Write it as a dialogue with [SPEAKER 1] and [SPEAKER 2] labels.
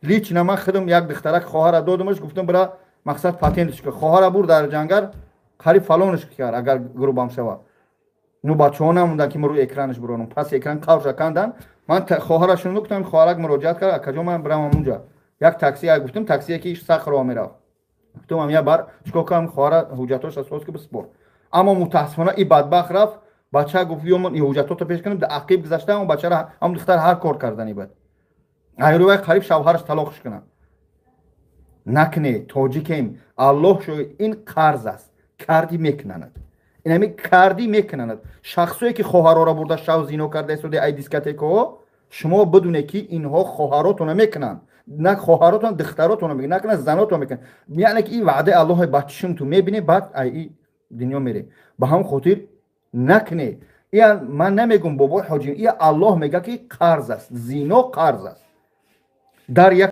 [SPEAKER 1] Лично ман худам як духтарак хоҳара додамаш, гуфтам, бира, мақсад, патентш ка. Хоҳара бур, дар ҷангар қариб фалонш кард, агар грубам шава. Ну, бачаҳо намондан, ки мо рӯи экранаш биронам, пас экран қавша кандан. Ман хоҳарашон гуфтам, хоҳарак муроҷиат кард: «Акаҷон, ман бирам ҳамунҷа?» Як такси гуфтам, таксие ки Сахрово мерафт. Гуфтам, ам я бар чикор кардам, хоҳара ҳуҷҷатоша соз ки биспор. Аммо мутаассифона и бадбахт рафт, бача гуфт: «Ё ман ҳуҷҷатото пеш кунам». Ақиб гузашта, ҳамон бачара, ҳамон духтар ҳар кор кардани бад. Айрувай қариб шавҳараш талоқш кунад. Накне, тоҷикем, Аллоҳ шоҳид, ин қарз аст, кардӣ мекунанад, инами кардӣ мекунанад. Шахсое ки хоҳарора бурда шав зино карда истоди ай дискотекаҳо, шумо бидуне, ки инҳо хоҳаротона мекунанд, на хоҳаротон, духтаротона мекунанд, накунад, занотон мекунанд. Яъне ки ин ваъдаи Аллоҳ ба чишм ту мебинӣ, баъд ай и дунё мере. Ба ҳамон хотир накне. Ия ман намегум, бобои ҳоҷи, ия Аллоҳ мега, ки қарз аст, зино қарз аст дар як.